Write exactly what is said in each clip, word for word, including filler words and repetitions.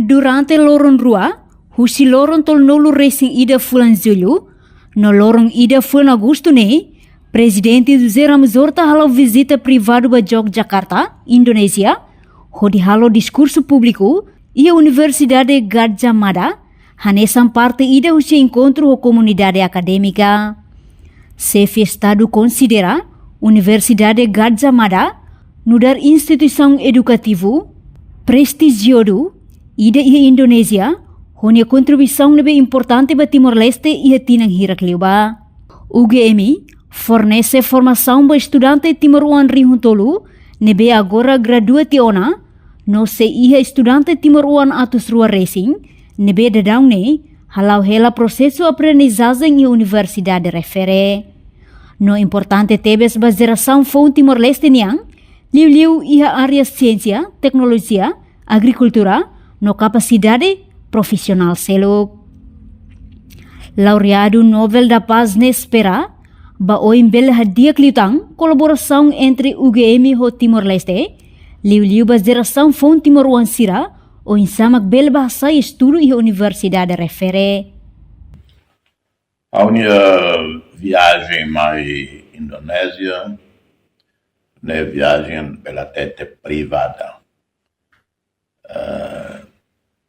Durante loron rua, husi loron tolunulu resin ida fulan Jullu no loron ida fulan Agostu ne'e, Prezidente José Ramos Horta hala'o vizita privadu ba Yogyakarta, Indonézia, hodi halo diskursu públiku iha Universidade Gadjah Mada, hanesan parte ida husi enkontru ho komunidade akadémika. Xefe Estadu konsidera Universidade Gadjah Mada nu'udar instituisaun edukativu prestijiozu ida iha Indonézia, ho nia kontribuisaun ne'ebé importante ba Timor-Leste iha tinan hirak liubá. U G M fornese formasaun ba estudante timoroan rihun tolu ne'ebé agora gradua tiha ona, no sei iha estudante timoroan atus rua resin ne'ebé daudaun ne'e hala'o hela prosesu aprendizajen iha universidade refere. No importante tebes ba jerasaun foun Timor-Leste nian, liuliu iha área siénsia, teknolojia, agrikultura, no kapasidade profisionál seluk. Laureadu Nobel da Paz ne'e espera ba oin bele hadi'a liután kolaborasaun entre U G M ho Timor-Leste, liuliu ba jerasaun foun timoroan sira, oinsá mak bele bá hasai estudu iha universidade refere. Ha'u-nia viajen mai Indonézia ne'e viajen bele hatete privada. Eh,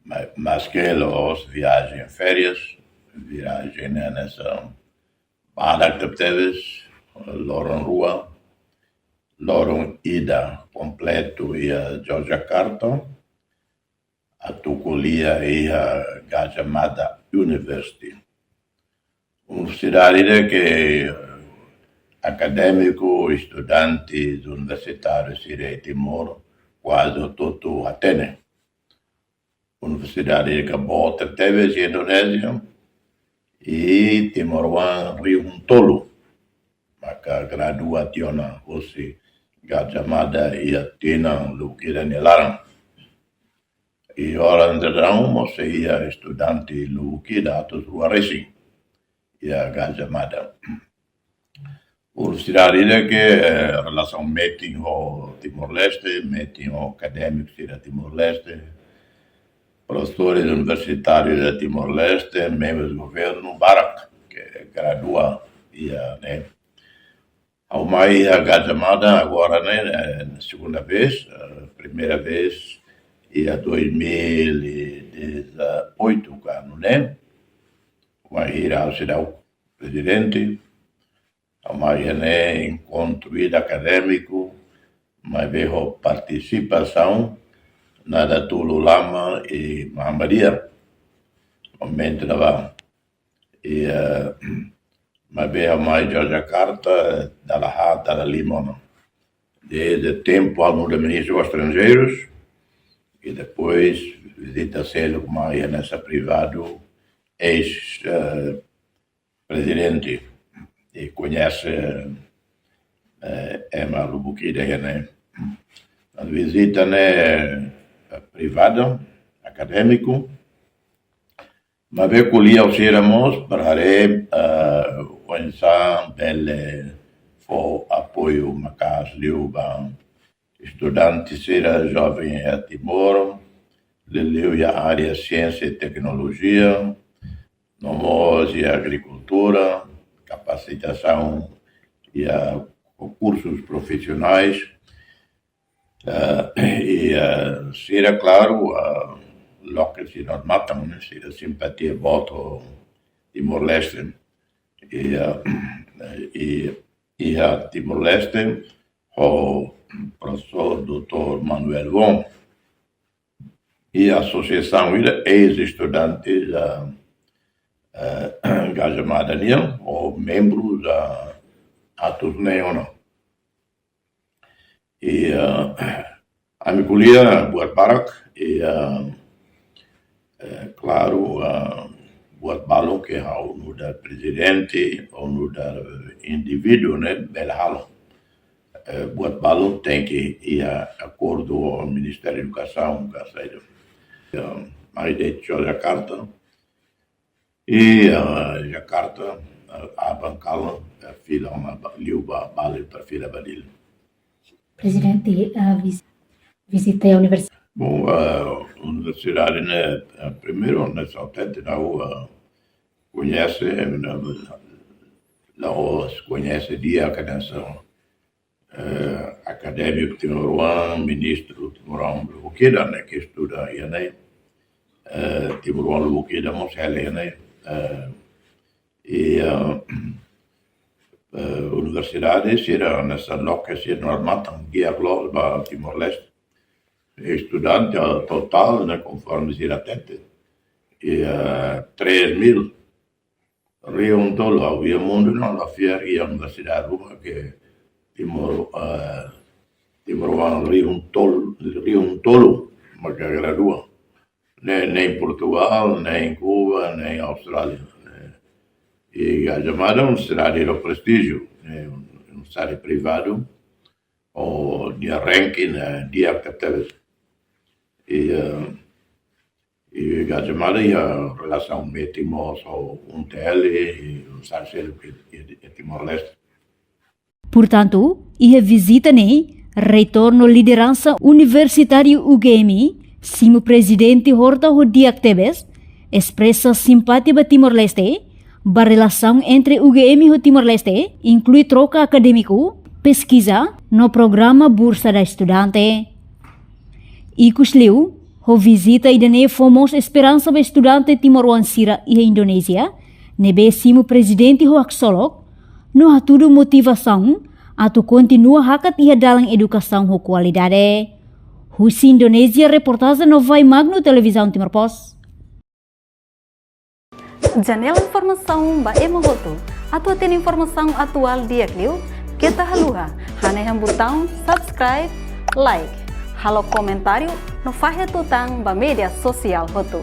ma-, maske la'ós viajen férias, viajen ne'e hanesan badak tebetebes, loron rua, loron ida kompletu iha Yogyakarta, atu ko'alia iha Gadjah Mada University. Universidade ida ke akadémiku, estudante universitáriu sira iha Timor kuaze hotu-hotu hatene. Universidade ida ke boot tebes iha Indonézia, i timoroan rihun tolu maka gradua tiha ona husi Gadjah Mada iha tinan lubuk ida nia laran. I oras daudaun mós sei iha estudante lubuk ida atus rua resin iha Gadjah Mada. Universidade ida ke, eh, relasaun metin ho Timor-Leste, metin ho akadémiku sira Timor-Leste, profesores universitárius de Timor-Leste, membrus governu barak ke gradua iha ne'e. Ha'u mai iha Gadjah Mada agora ne'e, eh, segunda vez, eh, primeira vez iha dois mil e dezoito, ka anu ne'e, wainhira ha'u seidauk prezidente. Ha'u mai iha ne'e enkontru ida akadémiku, maibé ho partisipasaun Nahdlatul Ulama i Muhammadiyah. Momentu ne'ebá. I, eh, maibé ha'u mai Yogyakarta dala haat, dala lima ona. Dezde tempu ha'u nu'udar ministru Estranjeirus, i depois vizita seluk mai hanesan privadu, eis, eh, prezidente, i koñese, eh, ema lubuk ida iha ne'e. Vizita ne'e, eh, privada, akadémiku, maibé ko'alia ho sira mós para haree, eh, oinsá bele fó apoiu maka'as liu ba estudante sira joven iha Timor, liuliu iha área siénsia i teknolojia, no mós iha agrikultura, kapasitasaun iha kursus profisionais. Eh, i, eh, sira, klaru, eh, loke sira matan, ne'e, sira simpatia boot ho Timor-Leste. I, eh, i, iha Timor-Leste, ho profesór doutór Manuel Wong. I asosiasaun ida eis-estudante da, eh, Gadjah Mada nian, ho membru da atus neen ona. I, eh, ami ko'alia buat barak, i, eh, eh, klaru, eh, buat balu ke ha'u nu'udar prezidente, ou nu'udar indivíduu ne'e bele halo. Eh, buat balu tenke iha akordu ho Ministériu Edukasaun, ka saida. Eh, mai de'it Yogyakarta, i, eh, Jakarta, eh, aban kalan, eh, fila ona ba, liu ba Bali para fila ba Dili. Prezidente, eh, vis-, vizita iha universi-, Bom, a universidade, né, a primeiro, né, só tenta na rua conhece, né, na rua se conhece dia que nessa, eh, académico timoroan, ministro timoroan, o que dá, né, que estuda aí, né, eh, timoroan, o que dá, mas ele, né, eh, e, eh, eh, universidade, se era nessa loca, se era normal, tam dia gloss ba Timor-Leste. Estudante, ah, totál, né, konforme se era tete. E, eh, três mil. Rio un tolu, havia mundu não, la fiar e a universidade ruma que Timor, eh, Timor rio un tolu, rio un tolu, mas que gradua. Nem, nem Portugal, nem Cuba, nem Austrália, né? E a chamada universidade era prestígio, né? Universidade privado, o dia ranking, né? Dia que teve. E, eh, e a chamada e a relação metimos o U N T L e o Sarcelo que é Timor-Leste. Portantu, iha vizita ne'e, reitór no lideransa universitáriu U G M, simu prezidente Horta ho di'ak tebes, espresa simpátia ba Timor-Leste, ba relasaun entre U G M ho Timor-Leste, inklui troka akadémiku, peskiza, no programa bursa da estudante. Ikusliu, ho vizita ida-ne'e fó mós esperansa ba estudante timoroan sira iha Indonézia, ne'ebé simu prezidente ho haksolok, no hatudu motivasaun atu kontinua hakat iha dalan edukasaun ho kualidade. Husi Indonézia, reportajen Novai Magno, Televizaun Timor Post. Janela informasaun ba ema hotu. Atu hatene informasaun atuál di'ak liu, keta haluha hanehan butaun subscribe, like, halo komentáriu no fahe tutan ba média sosiál hotu.